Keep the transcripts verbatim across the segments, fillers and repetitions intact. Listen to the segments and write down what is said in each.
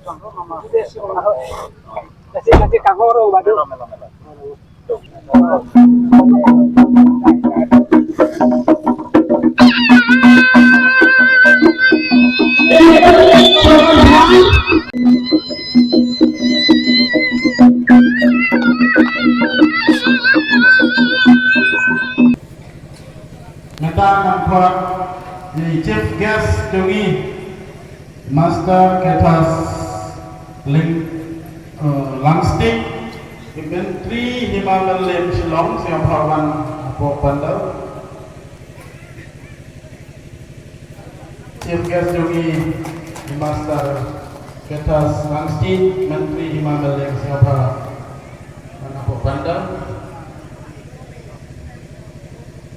Kasi, kasi kangoro badu. Neta nangkot, eh, chief guest jongni Master Kethas Ling, eh, Langstik, Mentri Hima Malin Shillong, Singapore van apo pandal. Chief guest jongni Master Kethas Langstik, Mentri Hima Malin Singapore van apo pandal.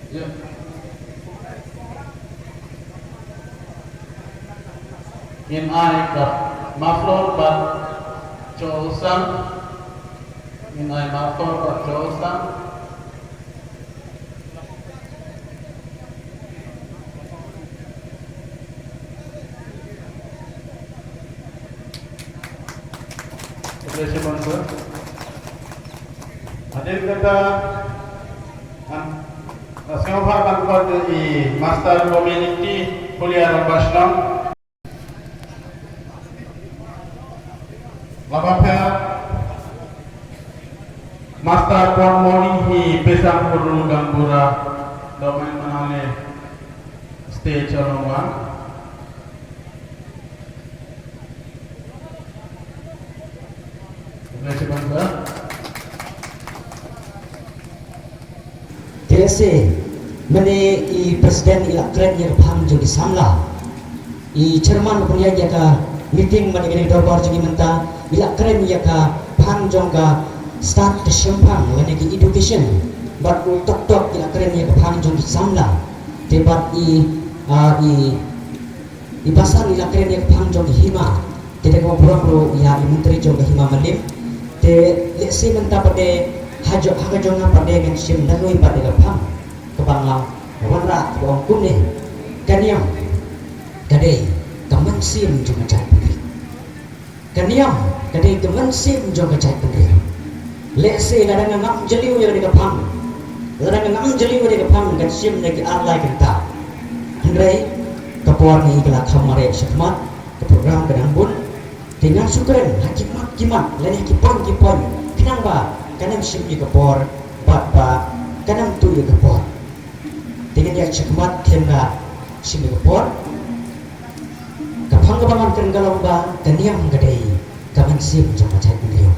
Ya. Ngen ai ka muffler bat cho sang. Ngen ai muffler bat cho sang. Terima kasih, Bang. Hadir kata, an, Singapore nangkot i Master Community Kuliah Rambashnong. Labapher Master Pon Mori hi Pesang Guru Gambura domain manale stage along. Terima kasih, Bang. T S A, mane i president ila kren ya kephang jongki samla. I chairman punya ya ka meeting mane kene dorbar jongki menta ila kren ya kephang jongka start keshempang mane ki education. Bat u tok tok ila kren ya kephang jongki samla. Te bat i, ah, i, i basan ila kren ya kephang jongki hima. Te de ko buram ro ya i mentri jongka hima malim. Te lesi menta pade hajo hajo na pade ngan sim na lui pade kephang. Kebang la, wanra kebang kune, kaniam, kadei, kamansim jong kachai pengri. Kaniam, kadei, kamansim jong kachai pengri. Lesi ladang ngam jeliu ya de kephang. Ladang ngam jeliu ya de kephang, kan sim ne ki arlai kenta. Henrai, kapor ni ikla khamare shakmat, ke program kenang bun. Dengan sukren, ha kimat kimat, lani ha kipon kipon. Kenang ba, kanem sim ni kapor, bat ba, kanem tu ni kapor. Dengan ya chakmat kena simi kepor. Kephang kebangan keren kalong ba, kaniam kadei, kamansim jong kachai pengri.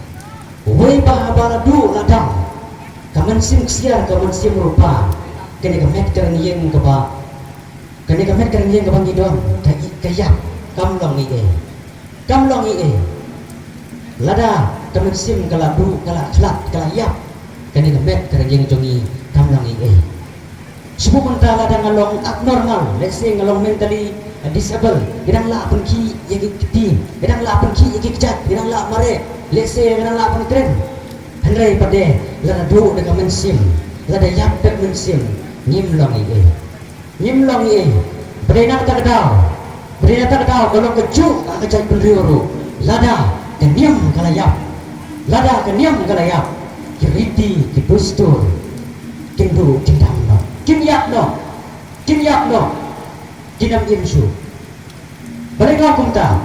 Wei ba haba ladu ladang, kamansim ksiar, kamansim rupa, kene kemet keren yeng keba, kene kemet keren yeng keba ngidon, ka i, kayap, kam long i e. Kam long i e. Lada kamansim kaladu, kala khlat, kala yap. Kani kemet keren yeng jongki kam long i e. Sibu menta lada ngalong abnormal, let's say ngalong mentally, uh, disabled. Kedang la apun ki ya ki kiti, kedang la apun ki ya ki kejat, kedang la mare, let's say kedang la apun keren. Henrai pade, lada do de kamansim, lada yap de kamansim, ngim long i e. Ngim long i e, brenang ta kedau, brenang ta kedau, kalau keju, ah, kachai pengri ro, lada, kaniam kala yap, lada, kaniam kala yap, ki riti, ki dustur, kin do, kin dam no, kin yap no, kin yap no, kin dam im su. Balengok kumta.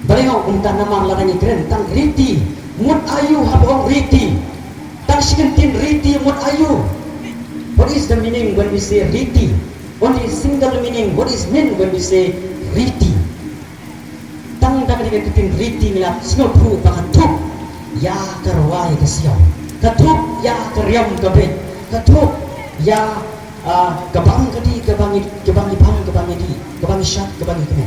Balengok kumta namar ladang ikren tang riti. Mut ayu haba ong riti. Tang sikentin riti mut ayu. What is the meaning when we say riti? Only single meaning. What is mean when we say riti? Tang tang sikentin riti ngilat snow phu pakathup. Ya karwai kasiam. Kathup ya kariam kabet. Kathup ya Ah, kebang kedi, kebang i-, kebang ibang, kebang idi, kebang ishat, kebang ikmen.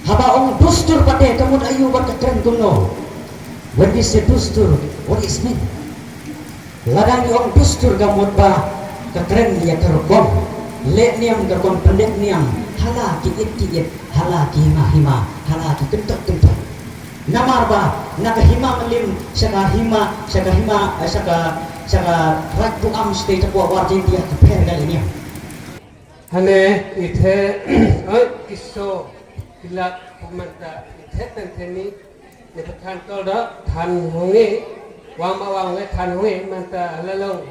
Haba ong dustur pade kemut ayu bat kekren kumno. When we say dustur, what is mean? Ladang i ong dustur kemut ba kekren ya kerukon. Le niam kerukon pendek niam, hala ki-it ki-it, hala ki hima hima, hala ki kentok kentok. Namar ba, na kahima malim, saka hima, saka hima, eh, saka, saka rat pu am state pu awar jin dia ke pher kali ni. Hane ithe, eh, kiso, kila, Manta thet pen theni ne pathan tol do than honge, wang ma wang we than honge manta alalong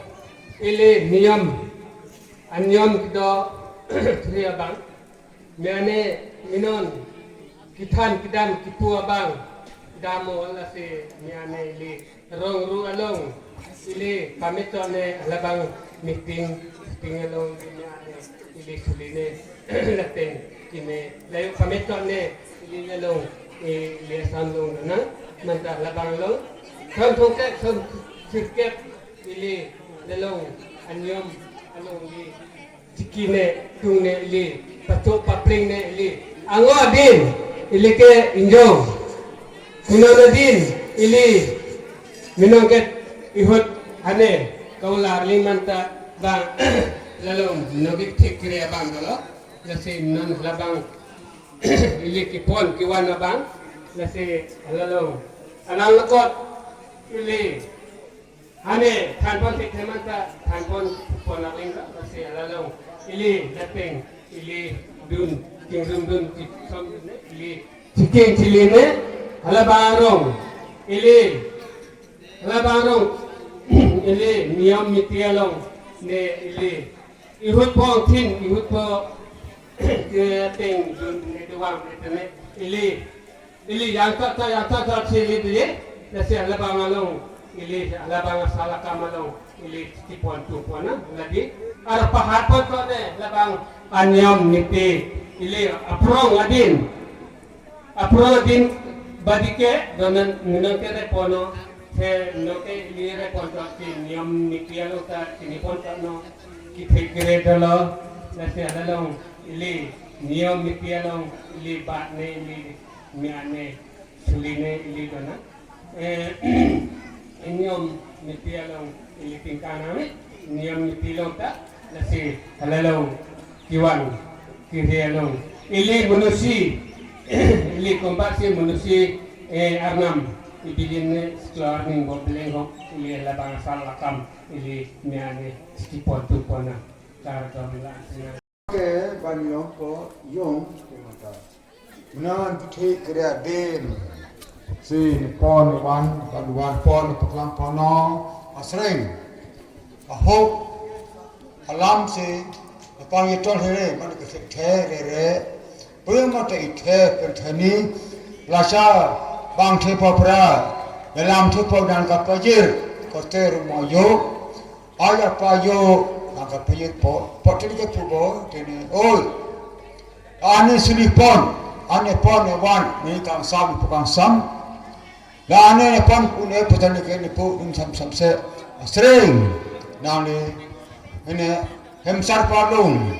ili niyom anyom kedo thri abang. Mane minon kethan kedam kepu abang damo lasi mane ili rong ru along ili pamit tone labang meeting, meeting along ili mane ili suline lapen kine layu pamit tone ili along ili asan long na manta labang along. Thon thongkep thon sirkep ili along anyom along ili chikine tungne ili pacho paplingne ili ango adin ili ke injong. Kuno adin ili minong ke ihut ane kaular ling manta bang lalong nobik thik kre abang dolo. Lasi non labang ili kepon kewan abang lasi lalong anang lakot ili ane thanpon thik themanta thanpon pon aling ka lasi alalong ili lepeng ili dun tingrum dun kisom ili chiking chili ne hala barong ili hala barong ili niyom niti along ne ili ihut po thin ihut po ke teng dun ne duwang ne tene ili ili yang ta ta yang ta ta chili di lasi alabang along ili alabang salakam along ili tipon tupon na lagi ar pahat pon ko ne labang anyom niti ili aprong adin aprong adin badike donan nunang ke repono se no ke ili repon to ki niyom niti along ta kini pon to no ki thik kre dolo lasi alalong ili niyom niti along ili bat ne ili mane suline ili dona eh niyom niti along ili tingkana niyom niti along ta lasi alalong kiwan kiri along ili manusi ili kombat si manusi eh arnam ibilin ne sekolah ning bobleng hok ili labang salakam ili mane tipon tupon na kar dom la sina. Ke ban yong ko yong ke mata. Menan kethe kre adin si pon wan ban wan pon paklang pono asreng. Ahok alam si apang itol here man kethe rere. Puyo mata ithe pen thani lasa bang the papra dalam the pau dan kapajir kote rumoyo. Aya payo nang kapiyit po, po tini ke pubo tini. Oi, ani suli pon, ani pon ewan ni kangsam pu kangsam. La ani pon un e putan ke ni pu un sam sam se asring nang ni ini hemsar palung.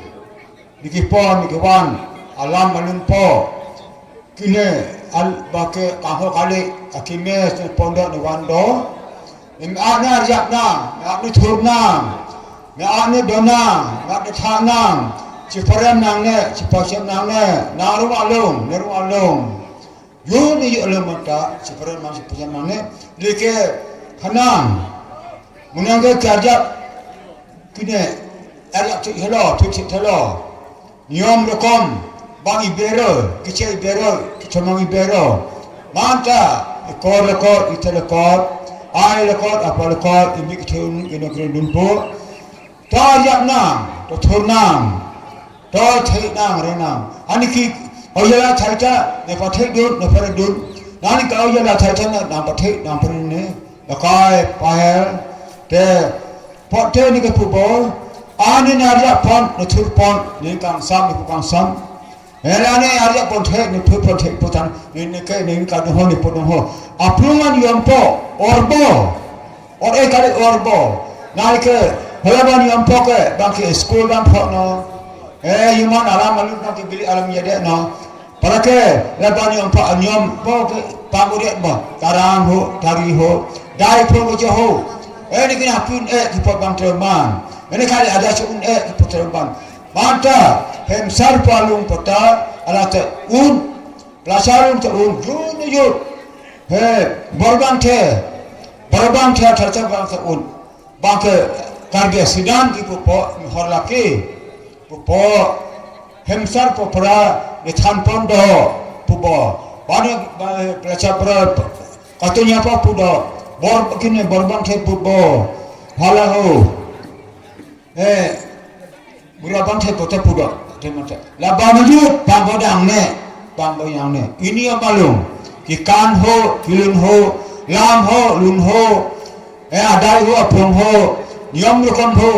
Niki pon niki wan alam alun po. Kine al bake kaho kali akime pondok ni wan do. Ni ane arjap nang, ni ane thur nang, ni ane do nang, ni ane tha nang. Chiparem nang ne, chipasem nang ne, nang rung alung, ne rung alung. Yo ni yo alung mata, chiparem nang, chipasem nang ne. Like hanang, munang ke karjap kine arjap chik helo, thik chik helo. Niyom rokom bang ibero, kiche ibero, kichomang ibero. Manta ikor lekor, ite lekor, ai lekor, apa lekor, imi kiche un kino kino dunpo. To yap nang, to thur nang, to thek nang, re nang. Ani ki oyala thaita, ne pathek dun, ne pare dun. Nani ka oyala thaita na, nang pathek, nang pare ne. Lakai pahel te pote ni ke pubo ani narya pon ni thur pon ni kangsam ni kangsam. Ela ni arya pon the ni thur pon the putan ni ni ke ni ka dong ho ni pon dong ho. Aplungan yom po orbo. Or e kali orbo. Nai ke halaban yom po ke bang ke school dan pho no. Eh, human alam alut na ke bili alam yade no. Para ke laban yom pa nyom po ke panguriat ba. Tarang ho, tari ho, dai pho ho jo ho. Eh, ni kena pun eh ki pot bang terman. Ini kali ada si un eh ki pot terman. Manta hemsar palung pota alate un. Plasar un te un. Jun yut. He, borbang the. Borbang the, tharcha bang te un. Bang ke Karbi asidan ki pupo, hor laki. Pupo, hemsar popra, ni than pon do. Pu Bo, bani, bani, pelacha pera, katunya apa pu do, bor kini, bor bangke pu bo, hala ho. Eh, bura bangke pu ta pu do, te mata. La bang maju, bang bo dang ne, bang bo yang ne. Ini amalung, kikan ho, kilun ho, lam ho, lun ho, eh, adai ho, apung ho, niyom rukom ho.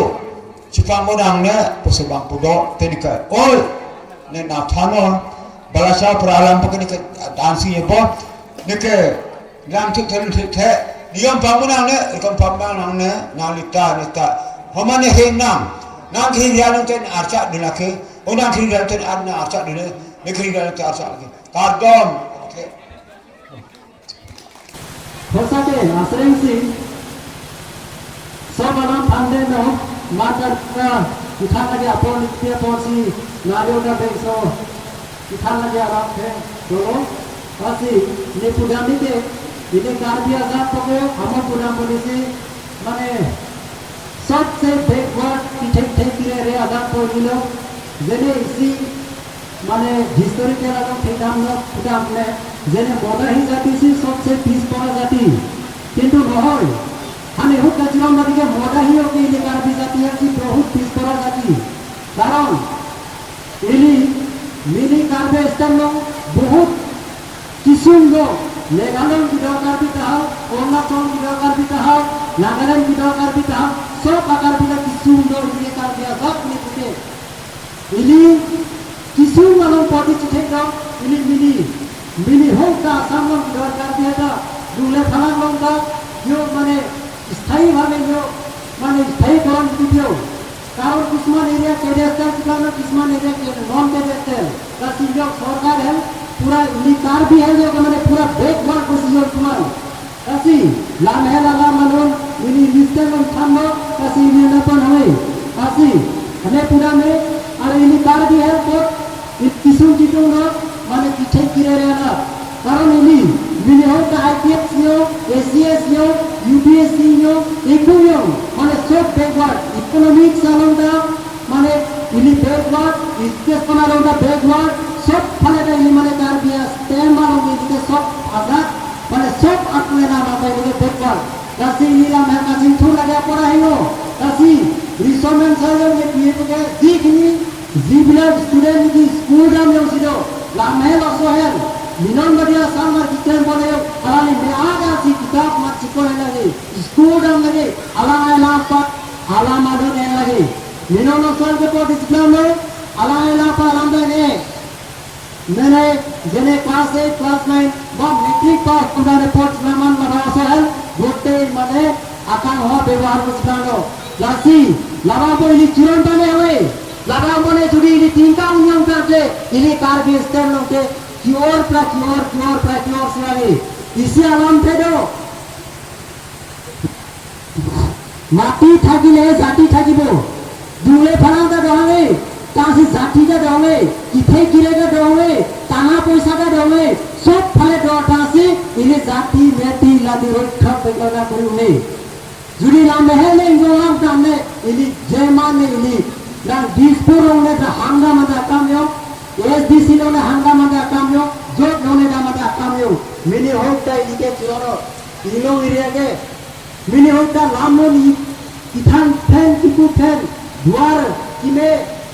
Chipang bo dang ne, pusi bang pu do, te neke, oi, ne na thano, balasa pra alam pa ke neke, dancing ye bo, neke, lam thik the, thik the, niyom pang bo dang ne, rukom pang bo dang ne, nang lita, lita, homa ne hing nang, nang khing rian te archa dun lake, o nang khing rian te ar na archa dun ne, ne khing rian te archa lake, kardom, okay. সঁচাকে আচৰেংচি, চব আলাম ফান্দে ন, মাতাৰ কিঠা লাগে আপন, এতিয়া পৰচি, নাৰিও না বেংচ, কিঠা লাগে আলাম ফে, দলো, পাছি, নে পুদামিতে, ইনে কাৰ্বি আজাদ পকে, আমো পুদাম বুলিছি, মানে, সবচে বেকওয়ার্ড, কিঠেক ঠেক কিরে রে আজাদ পড়িল, যেনে ইসি মানে হিস্টোরিক্যাল আলো খেতাম না, খেতাম নে, যেনে মদাহি জাতি সি সবচেয়ে পিছপৰা জাতি। কিন্তু নহয়, আমি হুক কাজিৰঙা দিকে মদাহি অকে ইলি কাৰ্বি জাতি আছে বহুত পিছপৰা জাতি। কাৰণ ইলি মিনি কাৰ্বি ষ্টেম লং বহুত কিছু লো, মেঘালয় কিদৰ কাৰ্বি তাহাও, অৰুণাচল কিদৰ কাৰ্বি তাহাও, নাগালেণ্ড কিদৰ কাৰ্বি তাহাও, সব আকাৰ্বি লা কিছু লো ইলি কাৰ্বি আজাদ নে পুতে। Ili kisung along poti chithek dong, ili mini, mini hok ta Assam along dor kar dia ta, dungle phalang along ta, yo mane sthayi bhabe yo, mane sthayi koron video. Karon kisman area cadastral chikla na kisman area ke non cadastral. Lasi yo sorkar hai, pura ili Karbi hai yo mane pura backward position kisman. Lasi, lamhel alam along, ili listen along thanlo, lasi ili na pon hoi. Lasi, ane pura me, are ili Karbi hai kot, ili kisung kitung lo, mane kichek kirere na. Karon ili, ili hok ta I P S yo, A C S yo, U P S C yo, eku yo, mane sob backward, economics along ta, mane ili backward, education along ta backward, sob phale ta ili mane Karbi a-stem along ili ke sob ajat, mane sob aklena mata ili ke backward. Lasi ili lam hai kachingthur lage apor ahingo. Lasi riso mensa yo ye piye ke zi kini, zi bilak student ki school dam yo sido. Lamhel asohel. Minon badia samar kitem bole yo. Alani me ada si kitab mat chikon lagi. School dam lagi. Alang alang pat. Alam adun en lagi. Minon asohel ke po discipline lo. Alang alang pat alam dan e. Mene, jene class eight, class nine, ba matric pass, pura report naman mara asohel, gote mane akang ho bebohar ko sikang lo. Lasi, labang po ili chiron tame hoi. Labang po ne jodi ili tingka unyang tarje, ili Karbi stem along ke, kior pra kior, kior pra kior silagi. Isi alam pedo. Mati thakile jati thakibo. Dungle phalang ta dohange, tangsi jati ta dohange, kithek kirek ta dohange, tanga poisa ta dohange, sob phale do tangsi, ili jati meti lati roi thak pekona kuri une. Jodi lam mehel ne ingong lam tam ne, ili jeman ne ili, nang Dispur along ne ta hangga manda kam yo, S D C along ne hangga manda kam yo, jot along ne ta manda kam yo, mini hok ta ili ke chirono, ilong area ke, mini hoi ta lamon i, ithan phen kipu phen, duar kime,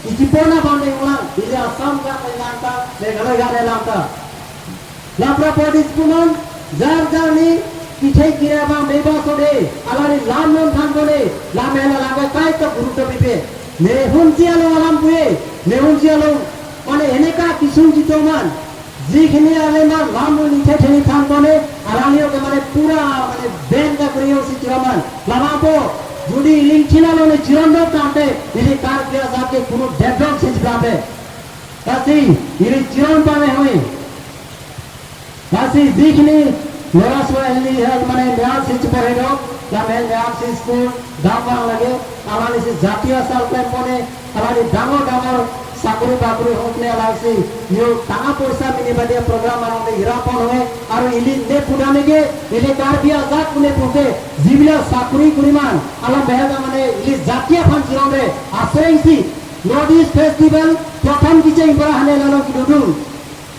ikipona bang deng ulang, ili Assam ga elang ta, Meghalaya ga elang ta. Lapra podis punon, jar jar ni, kithek kira bang beba sode, alani lamon than bole, lamela lagai kai to guru to bipe. Ne hunsi along alam pue, ne hunsi along, mane eneka kisung jitoman, Jikhini ale ma lam nithe theni than kone, arang yo ke mane pura mane ben ka kuri yo si chiraman. Lama po, jodi ili china lo ne chiron dok tangte, ili Karbi ajat ke kunu develop si chirape. Lasi, ili chiron pame hoi. Lasi, jikhini, lora sua ili hel mane meal si chipore dok, lam hel meal si school, dam bang lage, alani si jatiya sal klem pone, alani dangor dangor sakuri bakuri hokne alangsi yo tanga poisa mini badia program along de ira pon hoi, aru ili ne pudane ke, ili Karbi ajat pune puke, jibila sakuri kuriman, alam behel mane ili jatiya aphan chirong de, asreng si, North East Festival, prothom kicheng para hane lalo kidodun.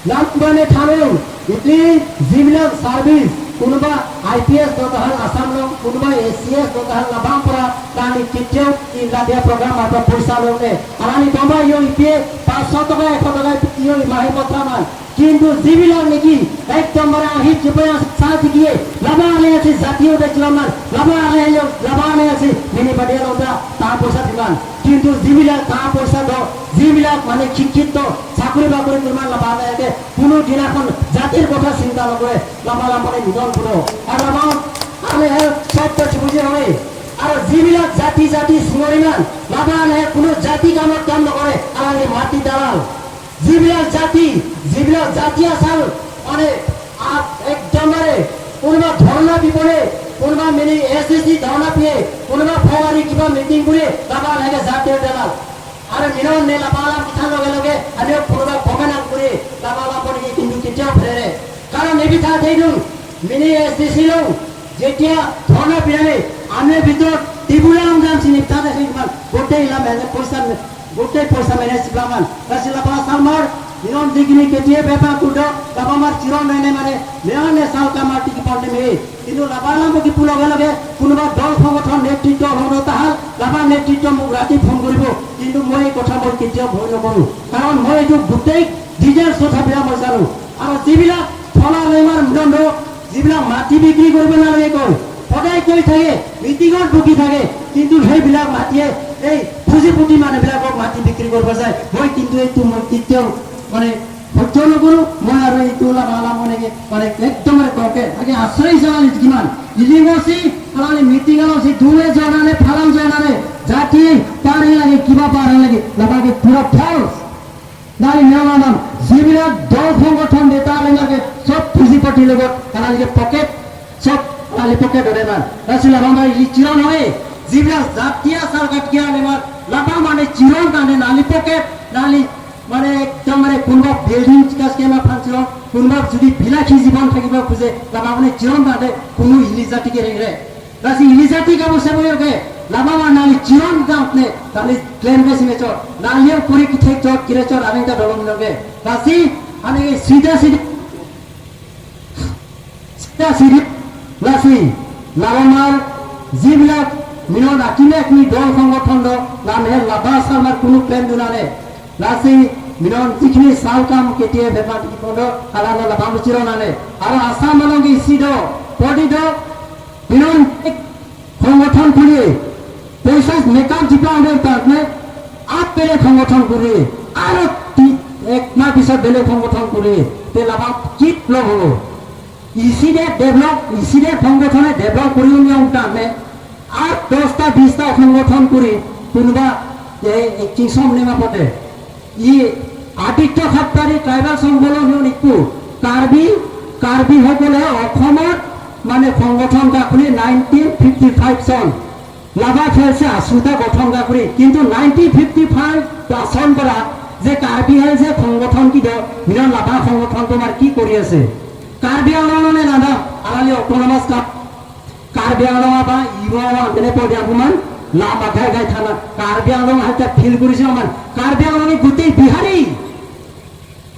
Lam bane thanung, itli jibilak service, kunuba I P S dotahal Assam along, kunuba A C S dotahal labang pura, kali kityo, in ladia program apa poisa longle. Alani bomba yo ipi, pas so toka, ek toka, yo imahe potraman. Kintu jibilak niki, ekdom bara ahit jupaya sa tikiye, laba ale si jati udah jelaman, laba ale yo, laba ale si, mini padia londa, ta poisa diman. Kintu jibilak ta poisa do, jibilak mane khikkhit do, sakuri bakuri kurman laba ale ke, কোনো দিনাখন জাতিৰ কথা চিন্তা নকৰে, laba lam mane nidon puno. Ar labang ale he sob to chibuji hoy. Ar jibilak jati jati singoriman, laba ale he কোনো জাতি কামত কাম নকৰে, alangli mati dalal. Jibilak jati, jibilak jati asal, mane, a-, ekdom mane, কোনোবা ধৰ্ণা দিবনে, কোনোবা mini S D C dharna দিয়ে, কোনোবা ফেব্ৰুৱাৰী কিবা মিটিং কৰে, laba ale he জাতিৰ dalal. Are minon ne laba lam kithan loge loge, ane purba komen ang kuri, laba lam pon ki kintu kityo phere. Karon ne bitha thei dung, mini S D C along, jetia dhorna pirane, ane bitor tibula lam dam sini bitha thei man, gotei lam ene poisa me, gotei poisa mene siplaman. Lasi laba salmar, minon dikini ketia bepa kudo, laba mar chiron mene mane, minon ne sal kamar tiki pon ne me. Kintu laba lam kipu loge loge, কোনোবা দল সংগঠন নেতৃত্ব হব তাহাল, laba নেতৃত্ব মোক ৰাতি ফোন কৰিব। কিন্তু মই এই কথা মই কেতিয়াও ভয় নকৰোঁ। কাৰণ মই এইটো গোটেই ডিটেইলছ কথাবিলাক মই জানো। আৰু যিবিলাক ফলা লেমাৰ দণ্ড, যিবিলাক মাটি বিক্ৰী কৰিব নালাগে কয়, সদায় কৈ থাকে, মিটিঙত বকি থাকে, কিন্তু সেইবিলাক মাটিয়ে এই পুঁজিপতি মানুহবিলাকক মাটি বিক্ৰী কৰিব যায়। মই কিন্তু এইটো মই কেতিয়াও মানে সহ্য নকৰোঁ। মই আৰু এইটো ওলাম আলাম মানে কি, মানে একদম মানে কওঁকে, আগে আশ্ৰয় জানালি কিমান। ইলিমচি, alangli মিটিং alongsi দুৱে জনানে, ফালাং জনানে, জাতি পাৰি লাগে, কিবা পাৰি লাগে, laba ke pura false. Nali meong anam, যিবিলাক দল সংগঠন নেতা লাগে, চব পুঁজিপতিৰ লগত, alangli ke পকেট, চব alangli পকেট ধৰে না। Lasi laba mar ili chiron hoy, যিবিলাক জাতীয় চৰকাৰ কিয় লেমাৰ, laba mane chiron tangte nali pocket, nali মানে একদম মানে কোনোবা বিল্ডিং চিকা স্কেম aphan chiron, কোনোবা যদি বিলাসী জীৱন থাকিব খোজে, laba mane chiron tangte কোনো ili jati ke rengre. Lasi ili jati kabu sebo yoke, laba mar nali chiron tangte, nali claim ke sime chot, nali kuri kithe chot, kire chot, aneng ta dolong yoke. Lasi, ane sida sida, sida sida, lasi, laba mar, যিবিলাক মিনত আকিনে আকিনি দল সংগঠন দ, লামে laba salmar কোনো প্লেন দুনানে, lasi, Myint যিখিনি চাউল কাম কেতিয়া বেপাৰ কি পদ, আলাদা laba চিৰণ আনে। আৰু Assam along isi do, podi do, Myint এক সংগঠন খুলি, পইচা মেকআপ জিপা হবে তাত নে, আপ বেলেগ সংগঠন খুলি, আৰু তি-, এক মাহ পিছত বেলেগ সংগঠন খুলি, তে laba কি লগ হ'ব? ইচিদে ডেভেলপ, ইচিদে সংগঠনে ডেভেলপ কৰি উলিয়াওক তাত নে, আঠ দহটা বিশটা সংগঠন কৰি কোনোবা এই, এই কিংছম নেমা পতে। ই আদিত্য সত্তাৰী ট্ৰাইবেল সংগঠন নিকু কাৰ্বি, কাৰ্বিসকলে অসমত মানে সংগঠন এটা খুলি নাইনটিন ফিফটি ফাইভ চন laba খেলছে আছুতা গঠন এটা কৰি, কিন্তু নাইনটিন ফিফটি ফাইভ চন পৰা যে কাৰ্বি হেল যে সংগঠন কি দ, মিনৰ laba সংগঠনটো আমাৰ কি কৰি আছে? কাৰ্বি আংলঙে নাদা আলালি অট'নমাছ কাপ কাৰ্বি আংলং বা ইউৱা ৱান তেনে পদে আগুমান লাম আঘাই ঘাই থানা কাৰ্বি আংলং হাইতা ফিল কৰিছে আমাৰ কাৰ্বি আংলঙে গোটেই বিহাৰী,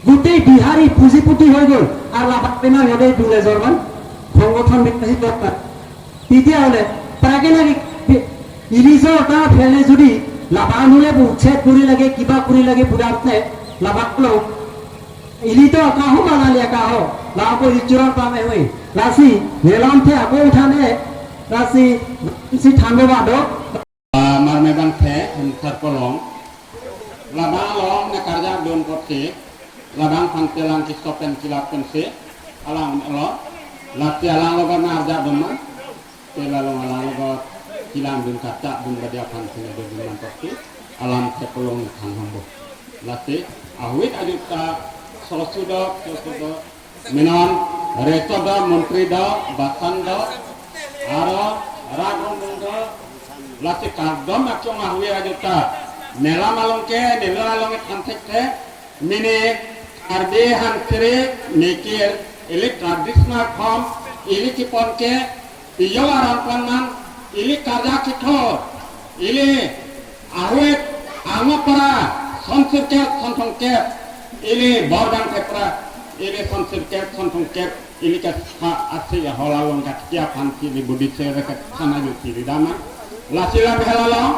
গোটেই বিহাৰী পুঁজিপুতি হৈ গ'ল। আৰু লাভাক পেনা সিহঁতে দুলেজৰ মান সংগঠন বিকশিত হোৱা। তেতিয়াহ'লে প্ৰাকে লাগে ইলিজৰ এটা ফেলে যদি লাভানুলে উচ্ছেদ কৰি লাগে, কিবা কৰি লাগে, বুঢ়া লাভাক লওঁ Ili to akahu manali akaho, lako ichuran pame hui. Lasi, nelam the ako uthane, lasi, si thango bado. Ah, mar mebang the, hemthar kolong. Labang along ne karjak dun kotsi, labang phan telang ki stopen kilap pensi, alang lo, lasi alang lo ba narjak dun ma. Te la long alang lo ba kilang dun kachak dun badia phan sene dun dun mantok ti alam thekolong ni thang hong bo. Lasi ahwit ajut ta sosu do, sosu do, minon reso do, montri do, basan do, aro rat rong dun do, lasi kardom akyong ahwit ajut ta nelam along ke, nelam along ke than thek the, mini Karbi Hansiri Mikir ili traditional form ili kipon ke iyo aram klang nang ili karja kithor ili ahwit angopara son sirkep son thongkep ili bordang thepra Ili son sirkep, son thongkep, ili ke ha ase ya hola long kat kia aphan si ili Buddhist sere kat sana yo si ili dama. Lasi lamhel along,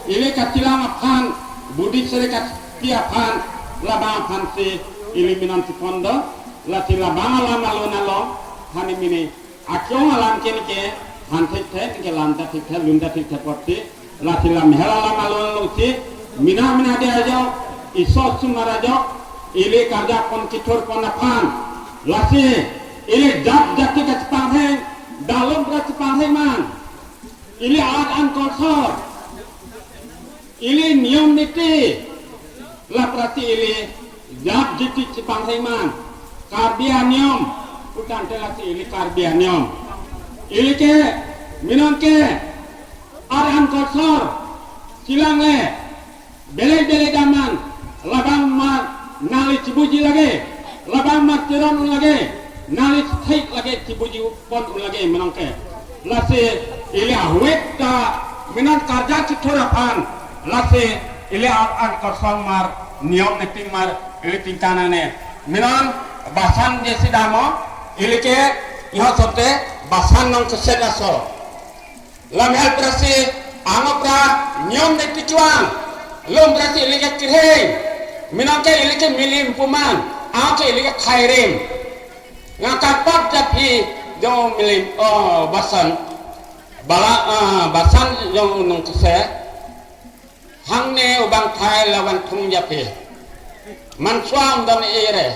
ili kachilang aphan, Buddhist sere kat kia aphan, labang aphan si ili minon si pon do, lasi labang alam alon along, hani mini, akyong alam ke nike, han thekthe, nike lam ta thekthe, lun ta thekthe apot si, lasi lamhel alam alon along si, mina mina dia ajok, iso sumar ajok, ili karja pon kithur pon aphan. Lasi, ili jat jati kachepangreng, dalom kachepangreng man. Ili art and culture. Ili niyom niti. Laprasi ili jat jati chepangreng man. Karbi aniyom. Putangte lasi ili Karbi aniyom. Ili ke, minon ke, art and culture. Chelang le. Belek belek dam man. Labang mar nangli chibuji lage. Labang mar chiron un lage. Nangli thek lage chibuji pon un lage minon ke. Lasi ili ahwet ta minon karja kithur aphan. Lasi ili art and culture mar niyom niti mar ili tingkan ane. Minon basan jesi damo ili ke iho sote basan nong keset aso. Lamhel prasi, ango pra, niyom niti chuang. Lom prasi ili ke kirheng. Minon ke ili ke milim pu man. Ango ke ili ke khairim. Nga kapat japhi jong milim, oh, basan. Bala, ah, basan jong nong kese. Hangne ubang thai lawan thung japhi. Mansuam don ere.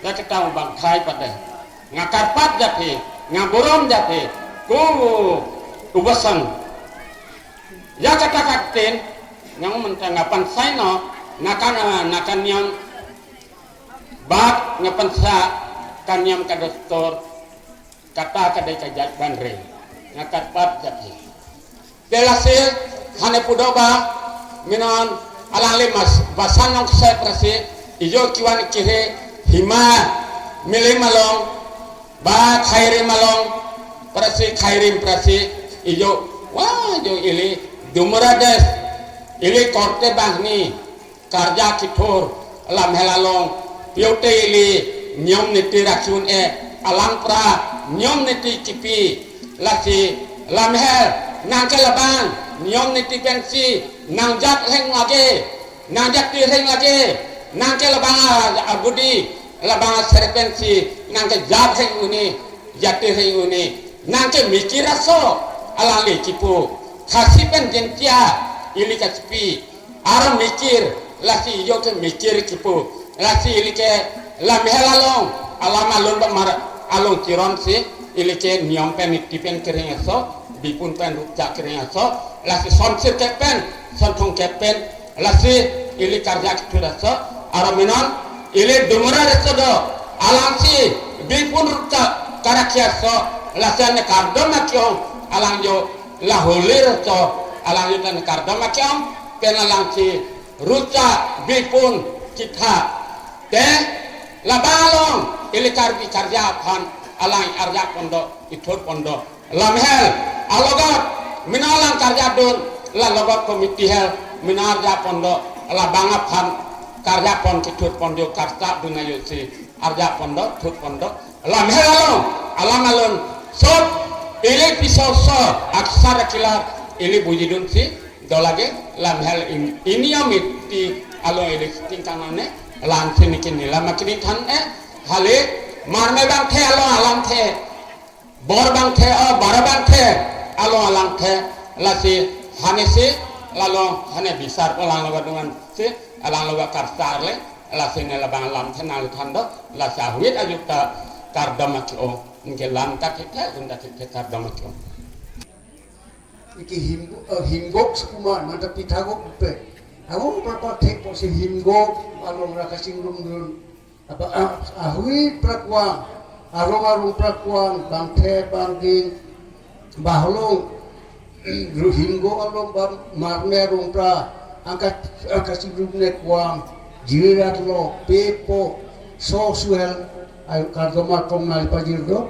Ya kita ubang thai pade. Nga karpat japhi, nga burom japhi. Ku ubasan. Ya kata katin, nga mentang nga pansai no, nakan, nakan yang bat, nga pansa, kan yang kadoktor, kata kadai kajat banre. Nga karpat japhi. Te lasi, hane pudo ba, minon, alangli mas, basan nong kese prasi, ijo kiwan kihe, hima, milim along, ba khairim along, prasi khairim prasi, ijo, wa, jo ili, dumura des, ili korte banghini, karja kithur, lamhel along, piote ili, niyom niti rakhi un-e, alang pra, niyom niti kipi, lasi, lamhel, nangke labang, niyom niti pensi, nangjat heng lage, nangjat ti heng lage, nangke labang a, abudi, labang a sere pensi, nangke jat heng un-e, jat ti heng un-e, nangke mikir aso, alangli kipu, Khasi pen Jaintia, ili kachipi, aram mikir, lasi ijo ke mikir kipu. Lasi ili ke lamhel along, alam alon ba mar along chiron si, ili ke niyom pen niti pen kirheng aso, bipun pen rukja kirheng aso, lasi son sirkep pen, son thongkep pen, lasi ili karja kithur aso, aram minon, ili dumura reso do, alangsi, bipun rukja karakhi aso, lasi ane kardom akyong, alang jo, la holir to alang yutan kardom akyong, pen alangsi rukja bipun kitha. Te, labang along, ili Karbi karja aphan, alang arja pon do, ithur pon do. Lamhel, alogot, mina alang karja dun, la logot komiti hel, mina arja pon do, labang aphan, karja pon kithur pon do, karta dun ayo si, arja pon do, thur pon do. Lamhel along, alam alon, sob, ili piso so, aksar akilar, ili bujidun si, do lage, lamhel in, ini amit ti along ili tingkang ane, lam sini kini lama kini than e, hale, marme bangthe along alamthe, bor bangthe, o, bara bangthe, along alangthe, lasi, hane si, lalong, hane bisar ko lang laga dungan si, alang laga karsar le, lasi ne labang lamthe nang than do, lasi ahwit ajuk ta kardom aki-ong. Ningke lam ta thekthe, un ta thekthe kardom aki-ong. Iki himgo-, eh, himgok sekuman, manta pithagok pe. Ako berapa thek po si himgok, along raka singrum dun. Apa, ah, ahui prakwang, arong arong prakwang, bangthe, bangding, bahlong, ru himgok along ba marme arong pra, angka, angka singrum ne kwang, jirat lo, pepo, so suhel, ayo kardom akong nali pajir do.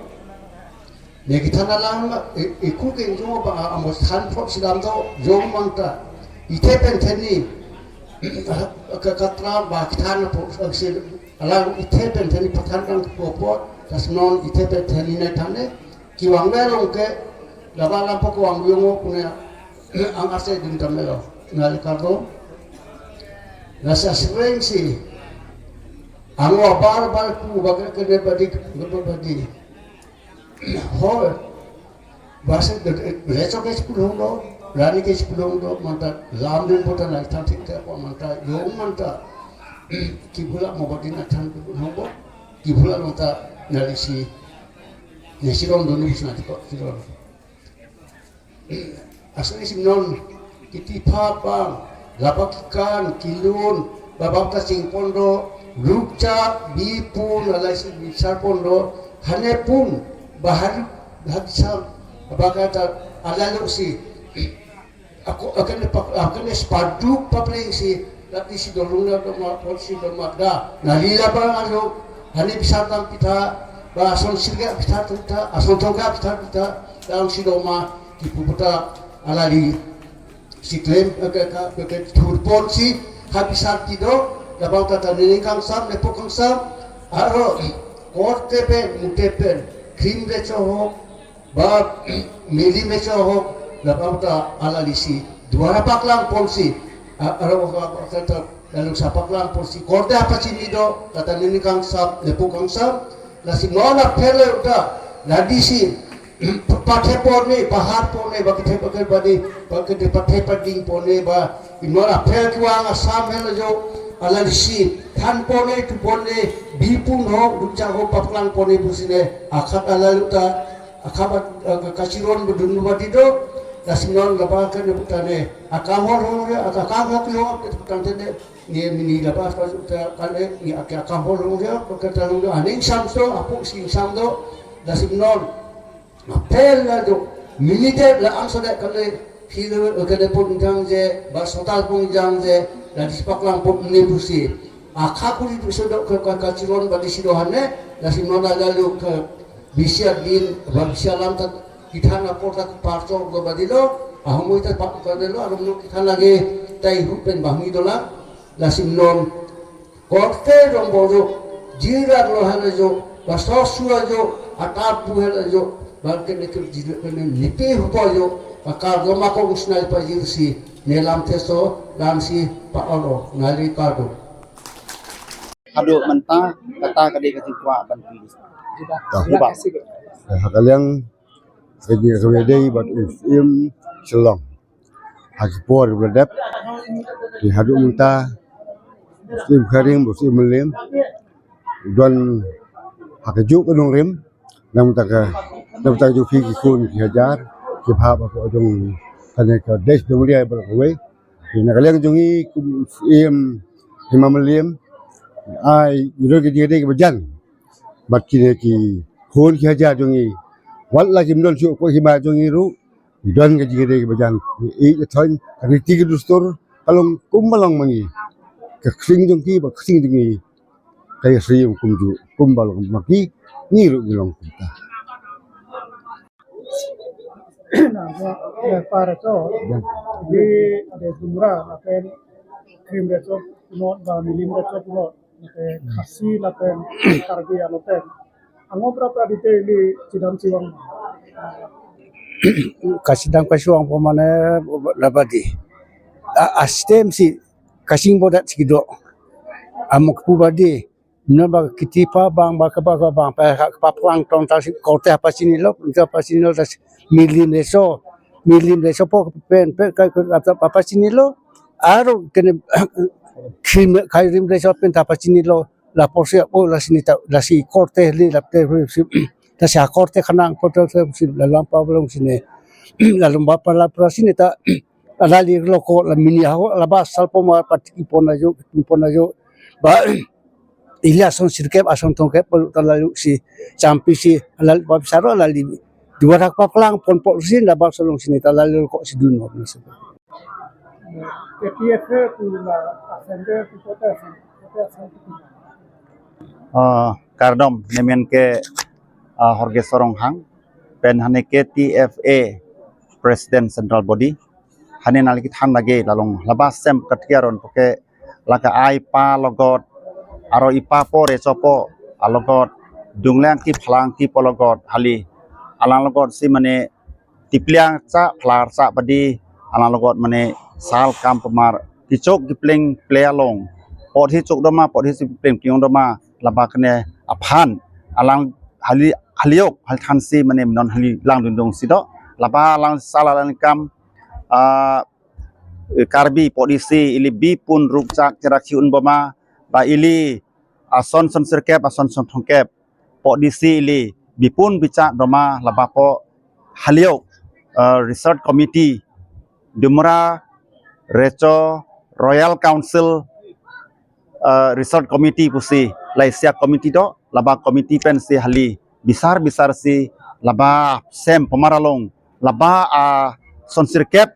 Ne kithan alang, i-, iku ke jong ba amos than phot si lam do, jong mangta. Ithe pen theni. Ke katram ba than po si alang ithe pen theni pathan kang po po, lasi non ithe pen theni ne thane, kevang ve long ke, laba lam po kevang yong o punya ang ase dun tam lo. Nali kardom. Lasi asreng si, ang abar bar pu baga ke ne badi, ke badi. Hoi. Basi de, de, recho ke sepuluh do, rani ke sepuluh do, manta lam din po ta nai thang thik ta po manta, yong manta. Kibula mo badi na thang sepuluh do, kibula long ta nali si, ne si rong dun ni si na ko, si rong. Asli si non, kiti pha bang, laba kekan, kelun, laba kaching pon do, rukchak, bipun, alai si bisar pon do, hane pun, bahar, bahar sam, laba kata, ala lo si, ako, akan pak, akan sepadu papleng si, lati si dolung na doma, pon si doma, da, nali laba alo, hane bisar tam pitha, ba ason sirga pitha tam pitha, ason thongga pitha pitha, dam si doma, kipu puta, alali, si klem, eh, ke, ke, ke, ke, thur pon si, habisar ti do, labang tata nening kangsam, nepo kangsam, aro, korte pen, mute pen, krim recho ho, ba, milim recho ho, labang ta alali si, duara paklang pon si, a-, aro, ka, ka, ta, ta, lalu sa paklang pon si, korte apa sini do, tata nening kangsam, nepo kangsam, lasi non aphel ta, ladi si, pathe pon ne, bahar pon ne, ba kethe pakai badi, ba kethe pathe pading pon ne, ba inor aphel kevang asam hel jo, alali si than pon ne, tu pon ne, bipun ho, rukchak ho, paklang pon ne pusi ne, akhat alali ta, akhat, eh, kachiron bedun badi do, lasi non laba ke ne puta ne, akam hor hor ya, akam hor hor, kita tang tene, ne mini laba pas ta kale, ne akam hor hor ya, kita tang do, aning sam so, apu sing sam do, lasi non, apel la do, minute la angso de kale, hilo kale pon jang je, ba sotal pon jang je, la dispaklang pon ne pusi. Akha kuri tu so do ke ka, kachiron badi si do hane, lasi non lalu ke bisi adin, ba bisi alam ta kithan apor ta parcho do badi lo, ahumoi ta pa ka lo, arum no kithan lage tai hu pen bahmi dolang, lasi non Korte rong boro, jirat lo halajo, ba sosua jo, atap bu halajo, ba kene ke jirat kene nipi hupo jo, ba kardom ako usnai pajir si, nelam teso, lam si, pa oro, nali kardom. Hado menta, kata kade kachingkwa ban pili. Dah. Dah. Hakaliang, kajir kawedei, bat us im, Shillong. Hakipor berdep. Di hadu minta, Muslim kharing, Muslim melim. Don hakajuk nungrim. Nam taka, nam taka jupi kikun, kihajar, kibha apa jong kane ka des dong dia berkawai. Di nakaliang jongi kum im hima melim. Ai, idon kejede kebajan. Bat kine kikun kihajar jongi. Wat lagi mdon su ko hima jongi ru. Idon kejede kebajan. I ethon riti kedustur kalong kumbalong mangi. Kekhring jongki ba khring jongki. Kaya sri kumju kumbalong maki ngiru nilong kita. Nah, ya, para to. Ya. Di ada jumra lapen krim recho punot ba milim recho punot. Lapen Khasi lapen Karbi alopen. Angom berapa detail di chidam chiwang? Kasidam kasiwang pemane labadi. A, astem si kasing bodat si do. Amok pu badi. Mena ba kiti pa bang ba kaba kaba bang pa, pa plang tong ta si korte apa sini lo, ta apa sini lo ta si milim recho, milim recho po pen, pen ka, ka, apa, apa sini lo, aro kene krim, krim recho pen ta apa sini lo, lapor si apo la sini ta, la si korte li, la te, si, ta si korte khanang po ta si la lam pa belong sini, la lam pa la pra sini ta, la li lo ko la mini ho, la ba sal po ma pati pon ajo, pon ajo, ba ili ason sirkep, ason thongkep, pelu ta lalu si champi si, lalu bab saro lali. Dua rak paklang pon pon si labak solong sini ta lalu kok si dun. K T F A pu la asende pu kota asende, kota asende pu. Ah, kardom, nemen ke, ah, Horgesor Ronghang, pen hane K T F A President Central Body, hane nali kethan lage lalong labas sem katiaron poke lake ai pa logot, aro ipa po recho po alogot, dungleng ki phalang ki po logot hali, alang logot si mane tipliang cha phalar cha padi, alang logot mane sal kam pamar, kichok kipleng ple along, pot hi chok doma, pot hi si pleng pleng doma, labak ne aphan alang hali haliok hal thansi mane non hali langdundung si do, laba alang sal alang kam, ah, Karbi pot isi ili Bipun Rupchak cherak chi un boma, ba ili ason son sirkep, ason son thongkep, pot isi ili Bipun Bichak doma, laba po haliok, eh, Research Committee, Dumra Recho Royal Council, eh, Research Committee pusi, laisi a-committee do, laba committee pensi hali bisar bisar si, laba sem pamar along, laba ason sirkep,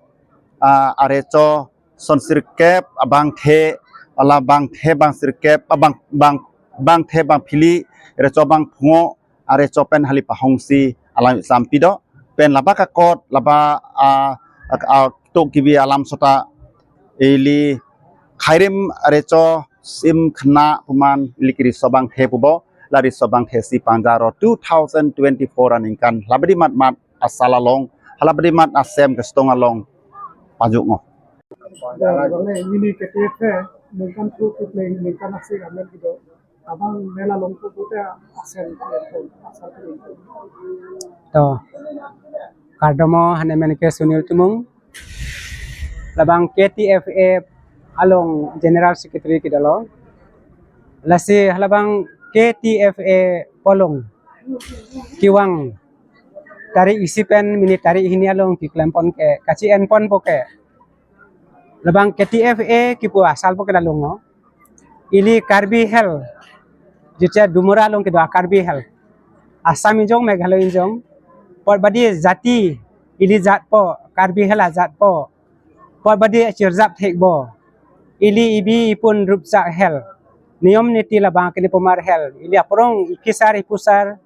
ah, arecho son sirkep abangthe, ala bangthe bang sirkep, abang, bang, bangthe bang phili, recho bang phongo, arecho pen hali pahong si alang sampi do, pen laba kakot, laba, ah, ah, ah, tok kibi alam sota, ili Khairim arecho sim khna puman ili kiri sobang the pubo, lari sobang the si pangjaro two thousand twenty-four aningkan labadi mat mat asal along, halabadi mat asem kestong along pajok ngo. Bang le mini K T F A ningkan thu kupleng ningkan asik amen kido. Abang mela longpo pute asem asal kido. To, kardomo, hane men ke Sunil Timung, labang K T F A along General Secretary kido lo. Lasi halabang K T F A polong kevang tarik isi pen mini tarik hini along keklem pon ke, kachi-en ponpo ke, labang K T F A kipu asal po ke dalung ngo. Ili Karbi Hills, jiche Dumra along kedo a-Karbi Hills, Assam ingjong, Meghalaya ingjong, pot badi jati, ili jat po, Karbi Hills ajat po, pot badi achirjap thek bo, ili ibi ipun Rupchak Hills, niyom niti labang kini pamar Hills, ili aphrong ikisar ipusar,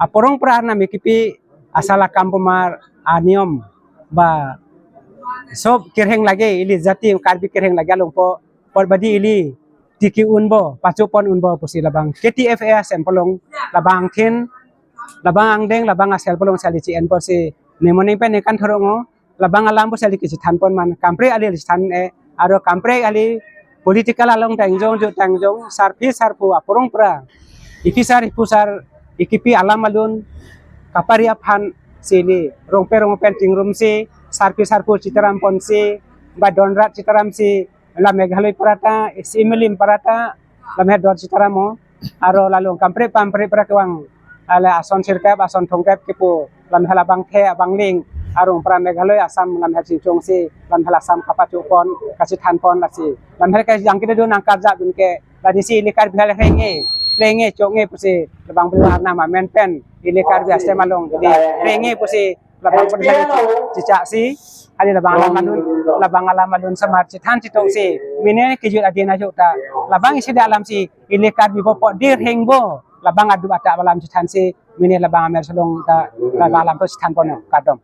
aphrong pra arnam ikipi, asal akam pamar aniyom, ba sob kerheng lage, ili jati Karbi kerheng lage along po, pot badi ili tiki unbo, pacho pon unbo pusi labang K T F A asem polong, labang thin, labang angdeng, labang asel polong sali chi-en pusi nemoning pen nekan thorong ngo, labang alam pusi ali kechethan pon man, kampre ali chethan e, aro kampre ali political along tangjong jo tangjong, sarpi sarpo aphrong pra, ikisar ipusar, ikipi alam alun kapari aphan si ili rongpe rongpen chingrum si, sarpi sarpo chetaram pon si, ba donrat chetaram si, la Meghalaya parata, isi milim parata, la Meghalaya dor chetaram mo, aro lalung kampre pampre pra kevang, ala ason sirkep, ason thongkep kipu, la Meghalaya abangthe, abangling, arong pra Meghalaya, Assam, la Meghalaya chingchong si, la Meghalaya Assam kapacho pon, kachethan pon lasi, la Meghalaya ke jangkit dun angkar jak dun ke, lasi si ili Karbi Hills renge, plenge, chonge pusi, labang bela arnam amen pen, ili Karbi asem along, ili renge pusi, labang pun kali cicak si, kali labang alam alun, labang alam alun samar chethan chetong si, mene kejut adin ajo ta, labang isi da alam si, ili Karbi po pot dir heng bo, labang adu atak alam chethan si, mene labang amer selong ta, labang alam to chethan pon, kardom.